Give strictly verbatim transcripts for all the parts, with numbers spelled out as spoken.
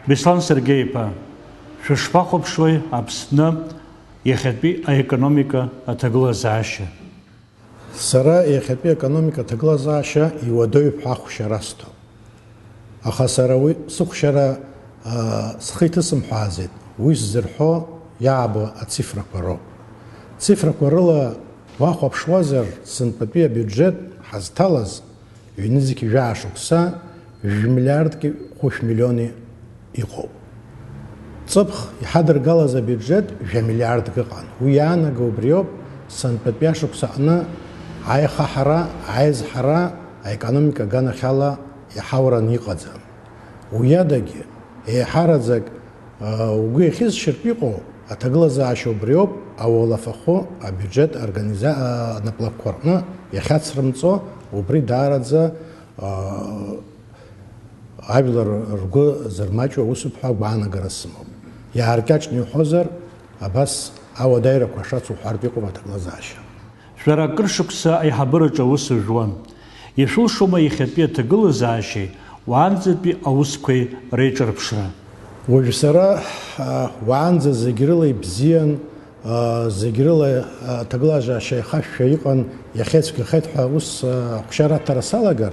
Беслан Сергеи-иԥа, шәышԥахәаԥшуеи Аԥсны иахьатәи аекономика аҭагылазаашьа? Сара иахьатәи аекономика аҭагылазаашьа иуадаҩуп ҳәа ахәшьара сҭом. Аха сара уи сыхәшьара, аа, схы иҭысымҳәааӡеит, уи сзырҳәо иаабо ацифрақәа роуп. Цифрақәа рыла уахәаԥшуазар, сынтәатәи абиуџьет ҳазҭалаз ҩнызқь жәаа шықәса жәмилиардки хәышә миллиони иҟоуп. Ҵыԥх иҳадыргалаз абиуџьет жәа миллиардк ыҟан. Уи иаанаго убриоуп, сынтәатәи ашықәс аҟны аихаҳара, аизҳара аекономика аганахьала иҳаураны иҟаӡам. Уи адагьы, еиҳараӡак, а, угәы иахьызшьыртә иҟоу аҭагылазаашьа убриоуп, ауалафахәы абиуџьет организа-, а, анаплакқәа рҟны иахьацрымҵо, убри даараӡа, а, ажәлар ргәы зырмаҷу аусуп ҳәа агәаанагара сымоуп. Иааркьаҿны иуҳәозар, абас ауадаҩрақәа шацу уҳәартә иҟоуп аҭагылазаашьа. Шәара акыр шықәса аиҳабыраҿы аус ужәуан. Ишәылшома иахьатәи аҭагылазаашьеи уаанӡатәи аусқәеи реиҿырԥшра? Уажә сара, а, уаанӡа зегь рыла ибзиан, а, зегь рыла, а, аҭагылазаашьа еихашәшәа иҟан, иахьа ицәгьахеит ҳәа ус, а, ахәшьара аҭара салагар,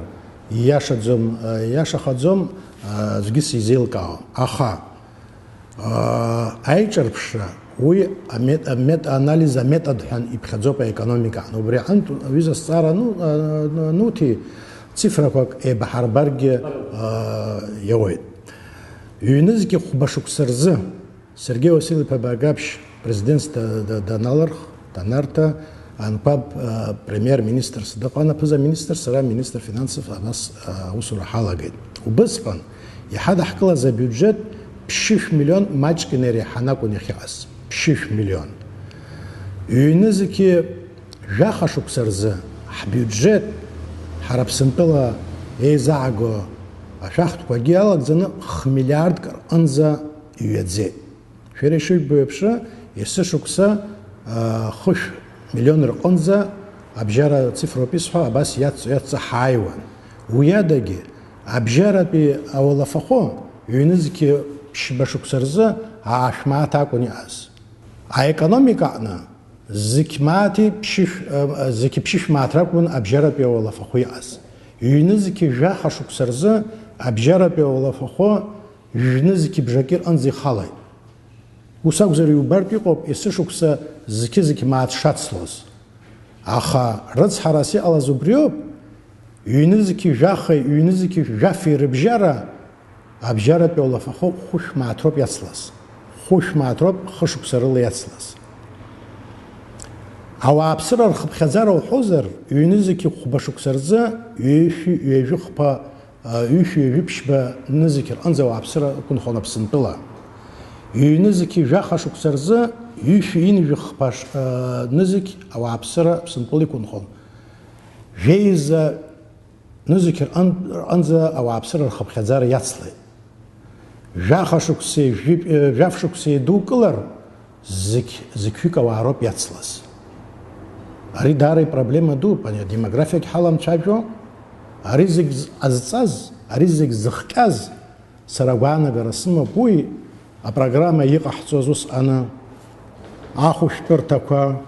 ииашаӡом, а, ииашахаӡом, а, аӡәгьы сизеилкаауам. Аха, аа, аиҿырԥшра, уи амет-, амет-, анализ аметод ҳәа иԥхьаӡоуп аекономикаҟны. Убри аҟынтә, аҩыза, сҵаара ану-, а-, ануҭи, цифрақәак еибаҳарбаргьы, аа, иауеит. Ҩнызқь хәба шықәса рзы Сергеи Васильевич Багаԥшь президентс да-, да-, даналырх, данарҭа, Анқәаб, а, премиер-министрс дыҟан, аԥыза-министр, сара министр финансов абас, а, аусура ҳалагеит. Убысҟан иҳадаҳкылаз абиуџьет ԥшьышә миллион маҷк инареиҳаны акәын иахьыҟаз. Ԥшьышә миллион. Ҩнызқьи жәаха шықәса рзы ҳбиуџьет, ҳара Аԥсынтәыла еизааго ашәахтәқәагьы алагӡаны хмиллиардк рҟынӡа иҩаӡеит. Шәара ишыжәбо еиԥш, есышықәса, аа, хышә миллион рҟынӡа абжьара ацифроуп исҳәо, абас иаҵ-, иаҵаҳааиуан. Уи адагьы, абжьаратәи ауалафахәы ҩнызқьи ԥшьба шықәса рзы аашә мааҭ акәын иҟаз. Аекономика аҟны зқь мааҭи ԥшьышә-, аа, зқь ԥшьышә мааҭ ракәын абжьаратәи ауалафахәы иҟаз. Ҩнызқьи жәаха шықәса рзы абжьаратәи ауалафахәы Жәнызқьи бжаки рҟынӡа ихалеит. Ус акәзар, иубартә иҟоуп есышықәса зқьы-зқьы мааҭ шацлоз. Аха рыцҳарас иҟалаз убриоуп, ҩнызқьи жәахеи, ҩнызқьи жәафи рыбжьара, абжьаратәи ауалафахәы хәышә мааҭ роуп иацлаз. Хәышә мааҭ роуп хышықәса рыла иацлаз. Ауааԥсыра рхыԥхьаӡара уҳәозар, ҩнызқьи хәба шықәса рзы ҩышәи ҩажәи хԥа Ҩышәи ҩажәи ԥшьба нызқь рҟынӡа ауааԥсыра ықәынхон Аԥсынтәыла. Ҩнызқьи жәаха шықәса рзы ҩышәи ҩынҩажәи хԥа ш-, нызқь ауааԥсыра Аԥсынтәыла иқәынхон. Жәеиза нызқь рҟын-, рҟынӡа ауааԥсыра рхыԥхьаӡара иацлеит. Жәаха шықәсеи жәи-, жәаф шықәсеи еидукылар, зқь-, зқьҩык ауаа роуп иацлаз. Ари даара ипроблема дууп, ани адемографиагь ҳаламцәажәо, ари зегь з-, ҟазҵаз, ари зегь зыхҟьаз, сара агәаанагара сымоуп, уи апрограмма иҟаҳҵоз усҟаны ахәышәтәырҭақәа,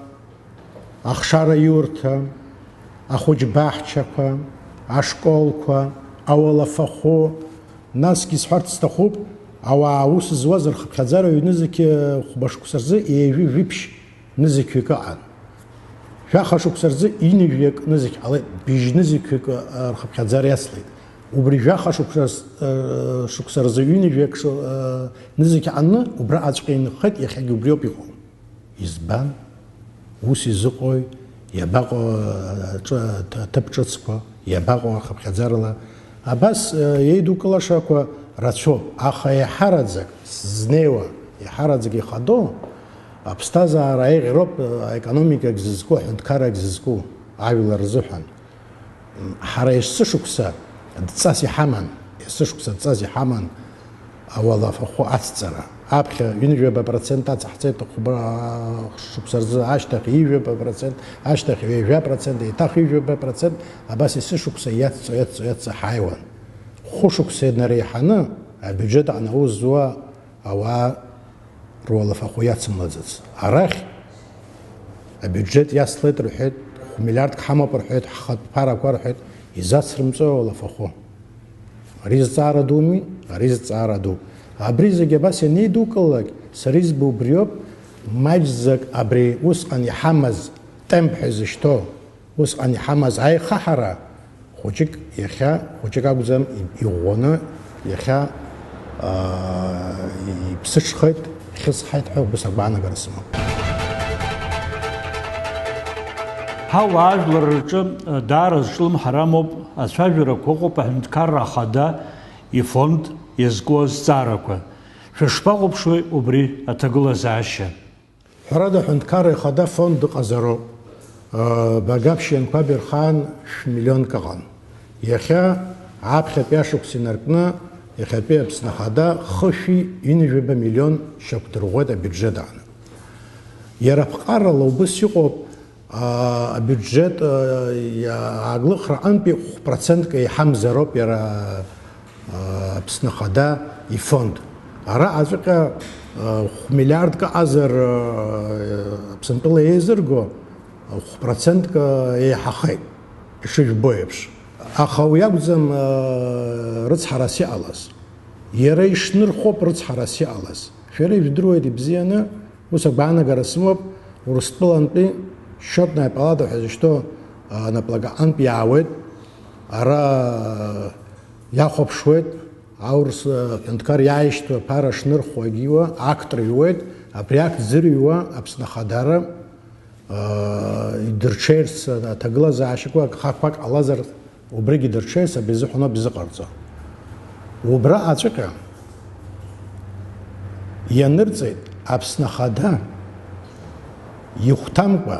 ахшара иурҭа, ахәыҷбаҳчақәа, ашколқәа, ауалафахәы, насгьы исҳәарц сҭахуп, ауаа аус зуаз рхыԥхьаӡара ҩнызқь хәба шықәса рзы ҩажәи жәиԥшь нызқьҩык ыҟан. Жәаха шықәса рзы ҩынҩажәиак нызқь ҟалеит, быжь нызқьҩык, ы, рхыԥхьаӡара иацлеит. Убри жәаха шықәса, ы, шықәса рзы ҩынҩажәиак шы-, ы, нызқь аҟаны убраҟаҵәҟьа инхеит, иахьагьы убриоуп иҟоу. Избан? Ус изыҟои? Иабаҟоу аҿы-, аҭ-, аҭыԥ ҿыцқәа? Иабаҟоу ахыԥхьаӡарала? Абас, э, еидукылашақәа рацәоуп, аха еиҳараӡак сзнеиуа, еиҳараӡак ихадоу аԥсҭазаара аиӷьроуп, э, аекономикагь зызку, аҳәынҭқаррагь зызку ажәлар рзыҳәан. Ҳара есышықәса дҵас иҳаман, есышықәса дҵас иҳаман ауалафахәы ацҵара. Аԥхьа ҩынҩажәаба процент ацаҳҵеит, хәба шықәса рзы, ашьҭахь ҩажәаба процент, ашьҭахь ҩажәа процент, еиҭах ҩажәаба процент, абас есышықәса иацҵо, иацҵо, иацҵо ҳааиуан. Хәышықәса инареиҳаны, Абиуџьет аҟны аус зуа ауаа руалафахәы иацымлаӡац. Арахь абиуџьет иацлеит рҳәеит, хә-миллиардк ҳамоуп рҳәеит, ҳхатә ԥарақәа рҳәеит, изацрымҵо ауалафахәы. Ари зҵаара думи, ари зҵаара дууп. Абри зегь абас ианеидукылалак, сара избо убриоуп, маҷӡак абри усҟан иҳамаз темп ҳәа изышьҭоу, усҟан иҳамаз аихаҳара хәыҷык иахьа, хәыҷык акәӡам, иӷәӷәаны иахьа, аа, иԥсыҽхеит, ихьысҳаит ҳәа убас агәаанагара сымоуп. Ҳауаажәлар рҿы даара зҿлымҳара амоуп ацәажәарақәа ыҟоуп аҳәынҭқарра ахада ифонд иазку азҵаарақәа. Шәышԥахәаԥшуеи убри аҭагылазаашьа? Ҳәарада, аҳәынҭқарра ихада фонд ыҟазароуп. Багаԥшь Ианқәаб ирхаан шә-миллионк ыҟан. Иахьа аԥхьатәи ашықәс инаркны, иахьатәи Аԥсны Ахада хышәи ҩынҩажәаба миллион шьақәдырӷәӷәеит абиуџьет аҟны. Иара аԥҟарала убыс иҟоуп, аа, абиуџьет, аа, иа-, ааглыхра аҟынтәи хә-процентк еиҳамзароуп иара, аа, Аԥсны Ахада ифонд. Араҟаҵәҟьа, аа, хә-миллиардк ыҟазар, аа, Аԥсынтәыла еизырго, хә-процентк еиҳахеит, ишыжәбо еиԥш. Аха уи акәӡам, аа, рыцҳарас иҟалаз. Иара ишнырхоуп рыцҳарас иҟалаз. Шәара ижәдыруеит ибзианы, ус агәаанагара сымоуп, Урыстәылантәи счётная палата ҳәа зышьҭоу, а, наплакаҟантә иаауеит, ара иахәаԥшуеит, аурыс, а, ҳәынҭқар иааишьҭу аԥара шнырхуагьы иуа, актр иуеит, абри акт зырҩуа Аԥсны Ахадара, аа, идырҽеирц аҭагылазаашьақәа агхақәак ҟалазар, убригьы дырҽеирц абри азыҳәаноуп изыҟарҵо. Убра аҵәҟьа ианырҵеит Аԥсны Ахада ихәҭамкәа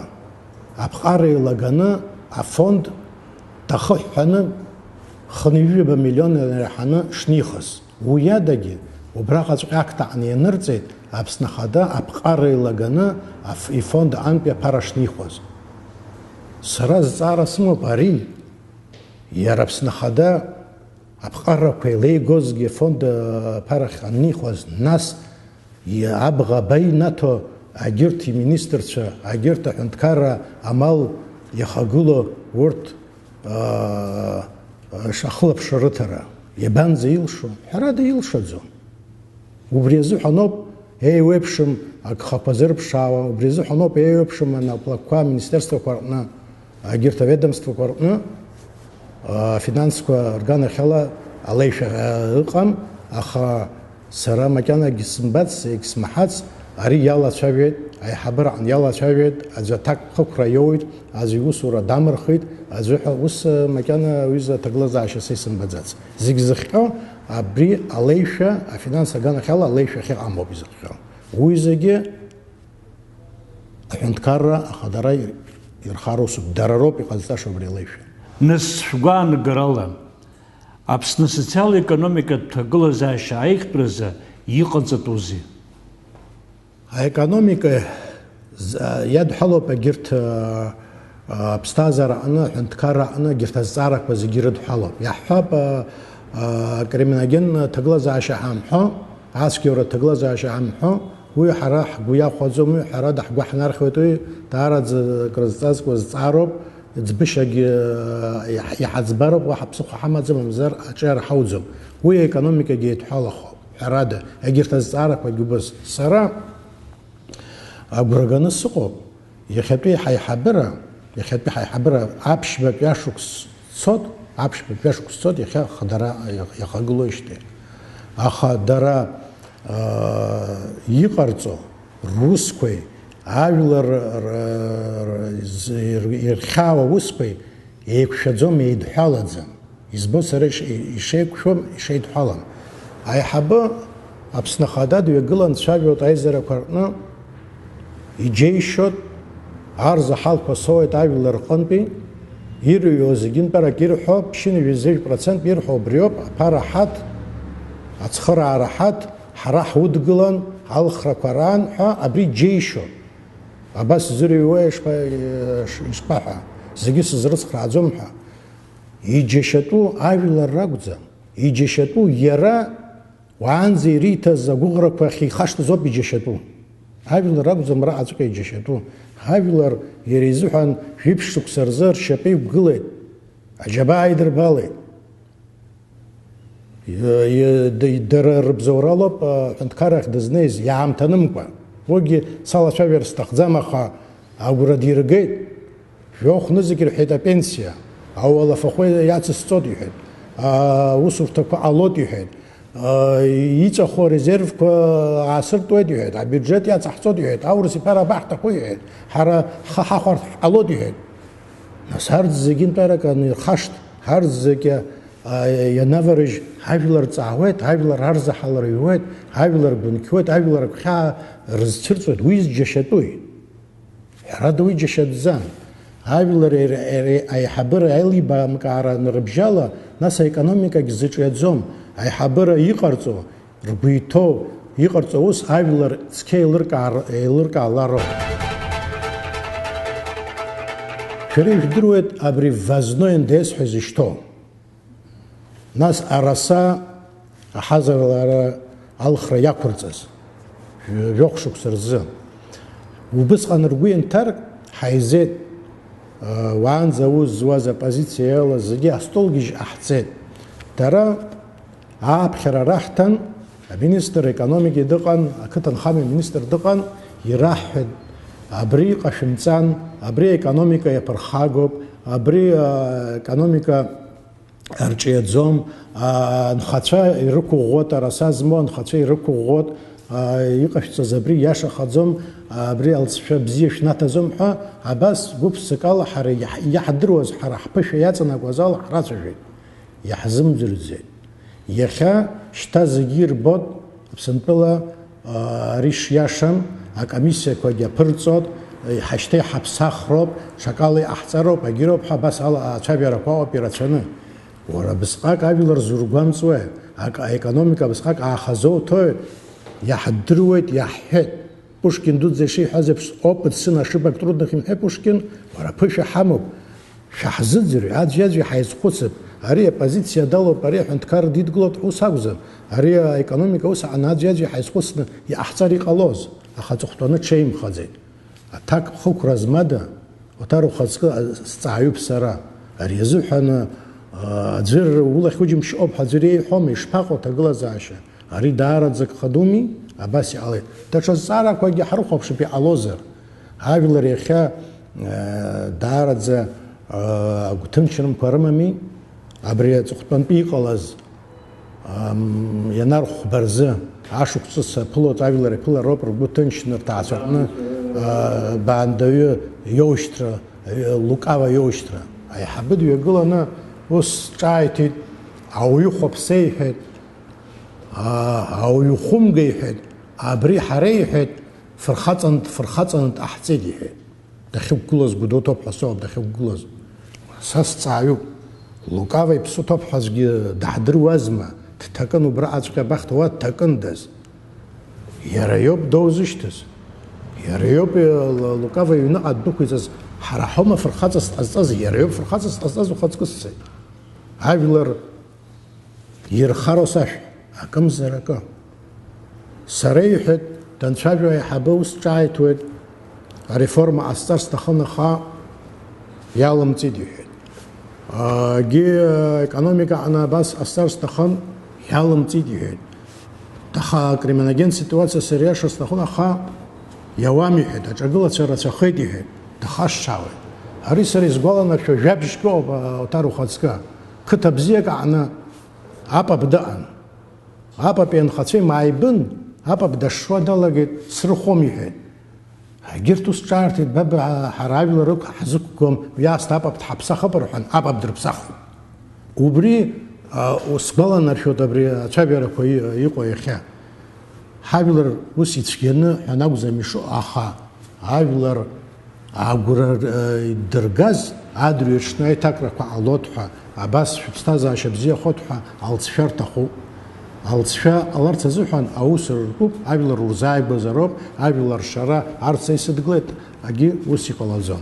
аԥҟара еилаганы афонд дахыҳәҳәаны хынҩажәаба миллион инареиҳаны шнихыз. Уи адагьы, убраҟаҵәҟьа акт аҟны ианырҵеит Аԥсны Ахада аԥҟара еилаганы аф-, ифонд аҟынтәи аԥара шнихуаз. Сара зҵаара сымоуп ари, иара Аԥсны Ахада аԥҟарақәа еилеигозгьы афонд аԥарахь анихуаз, нас и-, абӷа аба инаҭо агьырҭ иминистрцәа, агьырҭ аҳәынҭқарра амал иахагылоу урҭ, аа, Ш-, ахылаԥшра рыҭара, иабанӡа илшо? Ҳәарада, илшаӡом. Убри азыҳәаноуп еиуеиԥшым агхақәа зырԥшаауа, убри азыҳәаноуп еиуеиԥшым анаплакқәа аминистерствақәа рҟны, егьырҭ аведомствақәа рҟны, афинансқәа рганахьала алеишәа ыҟам, аха Сара макьанагьы сымбац, егьсмаҳац, ари иалацәажәеит, аиҳабыраҟны иалацәажәеит, аӡәы аҭакԥхықәра иоуит, аӡәы иусура дамырхит, аӡәы ҳәа ус, макьана аҩыза аҭагылазаашьа са исымбаӡац. Зегь зыхҟьо абри алеишәа, афинанс аганахьала алеишәа ахьыҟам ауп изыхҟьо. Уи зегьы аҳәынҭқарра ахадара ир-, ирхар усуп, дара роуп иҟазҵаша убри алеишәа. Нас шәгәаанагарала, Аԥсны асоциал-економикатә ҭагылазаашьа аиӷьтәразы иҟаҵатәузеи? Аекономика з-, иадҳәалоуп егьырҭ, а, а, аԥсҭазаара аҟны, аҳәынҭқарра аҟны, егьырҭ азҵаарақәа зегьы ирыдҳәалоуп. Иаҳҳәап, а, а, акриминогенна ҭагылазаашьа ҳамҳәо, ацәгьоура ҭагылазаашьа ҳамҳәо, уи ҳара ҳгәы иахәаӡом, уи ҳәарада ҳгәы ҳнархьуеит, уи даараӡа крызҵазкуа зҵаароуп. Ӡбышьагьы, э, иаҳ-, иҳаӡбароуп, уаҳа ԥсыхәа ҳамаӡам, мамзар аҿиара ҳауӡом. Уи аекономикагьы еидҳәалахоуп, ҳәарада, егьырҭ азҵаарақәагьы убыс. Сара агәра ганы сыҟоуп, иахьатәи ҳаиҳабыра, иахьатәи ҳаиҳабыра аԥшьбатәи ашықәс цот, аԥшьбатәи ашықәс цот, иахьа хадара иах-, иахагылоижьҭеи. Аха дара, э, иҟарҵо, русқәеи ажәлар р-, р-, з-, ир-, ирхьаау аусқәеи еиқәшәаӡом, еидҳәалаӡам. Избо сара иш-, ишеиқәшәом, ишеидҳәалам. Аиҳабы Аԥсны Ахада дҩагылан дцәажәоит аизарақәа рҟны, иџьеишьоит, арзаҳалқәа соуеит ажәлар рҟынтәи, ирыҩуа зегьынтәарак ирҳәо, ԥшьынҩажәи зежә процент ирҳәо убриоуп, аԥара ҳаҭ, ацхыраара ҳаҭ, ҳара ҳудгылан, алхрақәа раан ҳәа абри џьеишьоит. Абас зырҩуа ишԥа-, иш-, ишԥаҳәа, зегьы сызрыцхрааӡом ҳәа. Иџьашьатәу ажәлар ракәӡам, иџьашьатәу иара Уаанӡа ириҭаз агәыӷрақәа ахьихашҭыз ауп иџьашьатәу. Ажәлар ракәӡам раҟаҵәҟьа иџьашьатәу. Ажәлар иара изыҳәан жәиԥшь шықәса рзы ршьапы иқәгылеит, аџьабаа идырбалеит. Дара рыбзоуралоуп аҳәынҭқаррахь дызнеиз, иаамҭанымкәа. Уигьы салацәажәар сҭахӡам, аха агәра диргеит. Жәохә нызқь рҳәеит апенсиа, ауалафахәы иацысҵоит иҳәеит, аусурҭақәа ҟалоит иҳәеит, иҵәаху арезервқәа аасыртуеит иҳәеит, абиуџьет иаҵаҳҵоит иҳәеит, аурыс иԥара абаҳҭаху иҳәеит, ҳара ҳхы ҳахәар ҳҟалоит иҳәеит. Нас арҭ зегьы нтәарак анирхашҭ, арҭ зегьы ианаварыжь, ҳажәлар ҵаауеит, ҳажәлар арзаҳалра иуеит, ҳажәлар гәынқьуеит, ҳажәлар агәхьаа рызцәырҵуеит, уи џьашьатәуи? Ҳәарада, уи џьашьатәӡам. Ажәлар аиҳабыра аилибамкаара анрыбжьала, нас аекономикагь зыҿиаӡом, аиҳабыра иҟарҵо, ргәы иҭоу, иҟарҵо аус ажәлар цқьа еилыркаар-, еилыркаалароуп. Шәара ижәдыруеит абри ввозной НДС ҳәа изышьҭоу. Нас араса аҳазаралара алхра иақәырҵаз, жәохә шықәса рзы. Убысҟан ргәы ианҭар, ҳаизеит, уаанӡа аус зуаз оппозициа иалаз зегьы астолгьежь ҟаҳҵеит. Дара ааԥхьара раҳҭан, аминистр економики дыҟан, ақыҭанхамҩа аминистр дыҟан, ираҳҳәеит, абри иҟашәымҵан, абри аекономика иаԥырхагоуп, абри, а, економика арҿиаӡом, а, анхацәа ирықәыӷәӷәоит, араса змоу анхацәа ирықәыӷәӷәоит, а, иҟашәҵаз абри иашахаӡом, а, абри алҵшәа бзиа шәнаҭаӡом ҳәа, абас гәыԥ-ԥсыкала ҳара иаҳ-, иаҳдыруаз, ҳара ҳԥышәа иаҵанакуаз ала ҳрацәажәеит, иаҳзымӡырӡеит. Иахьа шьҭа зегьы ирбоит, Аԥсынтәыла, аа, ари шиашам, акомиссиақәагьы аԥырҵоит, еиҳа шьҭа иҳаԥсахроуп, ҽакала иҟаҳҵароуп, агьыроуп ҳәа абас ала ацәажәарақәа ыҟоуп ирацәаны. Уара абысҟак ажәлар зургәамҵуеи? Ак-, аекономика абысҟак аахазоуҭои? Иаҳдыруеит, иаҳҳәеит. Пушкин дуӡӡа ишиҳәаз еиԥш, опыт сын ошибок трудных имҳәеи Пушкин, уара аԥышәа ҳамоуп. Шәаҳзыӡырҩ, аӡәи-аӡәи ҳаизхәыцып. Ари апозициа далоуп, ари аҳәынҭқарра дидгылоит ҳәа ус акәӡам. Ари аекономика ус аҟны аӡәи-аӡәи ҳаизхәыцны иҟаҳҵар иҟалоз, аха аҵыхәтәаны ҽеимхаӡеит. Аҭак хықәра змада, Оҭар ухаҵкы сҵаҩуп сара. Ари азыҳәан, а, аӡәыр улахь уџьымшь ыҟоуп ҳәа аӡәыр иеиҳәома, ишԥаҟоу аҭагылазаашьа? Ари даараӡа гхадуми, абас иҟалеит. Даҽа зҵаарақәакгьы ҳрыхәаԥшып иҟалозар. Ажәлар иахьа, э, даараӡа, э, агәҭынчрамқәа рымами, абри аҵыхәтәантәи иҟалаз, ам, ианархәба рзы, ашықәс ҵыс аԥылоит, ажәлар иԥылароуп ргәы ҭынчны, рҭаацәаҟны, э, баандаҩы иоушьҭра, э, Лукава иоушьҭра. Аиҳабы дҩагыланы ус ҿааиҭит, ауаҩы хәаԥса иҳәеит, А, ауаҩы хәымга иҳәеит, абри ҳара иҳәеит, фырхаҵан-, фырхаҵаны дҟаҳҵеит иҳәеит. Дахьықәгылаз Гәдоуҭоуп ҳәа соуп дахьықәгылаз. Са сҵаҩуп. Лукава иԥсы ҭоуп ҳәа аӡәгьы даҳдыруазма? Дҭакын убраҟаҵәҟьа абахҭа уа дҭакындаз. Иара иоуп доузышьҭыз. Иара иоуп, э, Л-, Лукава иҩныҟа ддәықәиҵаз, ҳара ҳаума фырхаҵас дҟазҵаз, иара иоуп фырхаҵас дҟазҵаз ухаҵкы сцеит. Ажәлар Ирхароу сашәа, акымзар акы. Сара, иҳәеит, данцәажәо аиҳабы, ус ҿааиҭуеит, ареформа ҟасҵар сҭахын, аха иалымҵит, иҳәеит. Агьи, аекономика аҟны абас ҟасҵар сҭахын, иалымҵит, иҳәеит. Аха акриминогентә ситуациа сыриашар сҭахын, аха иауам, иҳәеит, аҿагылацәа рацәахеит, иҳәеит, дахашшаауеит. Ари сара исгәаланаршәо жәабжьк ыҟоуп, а, Оҭар ухаҵкы. Қыҭа бзиак аҟны апап дыҟан. Апапи анхацәеи мааибын, апап дашшуа далагеит, срыхәом, иҳәеит. Егьырҭ ус ҿаарҭеит, баб, ҳа-, ҳара ажәлар рықә ҳзықәгом, уи аасҭа апап дҳаԥсахып рҳәан, апап дрыԥсахит. Убри, а, сгәаланаршәоит абри ацәажәарақәа и-, иҟоу иахьа. Ҳажәлар ус ицәгьаны ҳәа анакәӡам ишыҟоу, аха ажәлар агәра, э, идыргаз адырҩаҽны аиҭакрақәа ҟалоит ҳәа, абас шәыԥсҭазаашьа бзиахоит ҳәа алҵшәа рҭахуп. Алҵшәа ҟаларц азыҳәан аус рыркуп, ажәлар урзааигәазароуп, ажәлар ршара арца исыдгылеит, агьи ус иҟалаӡом.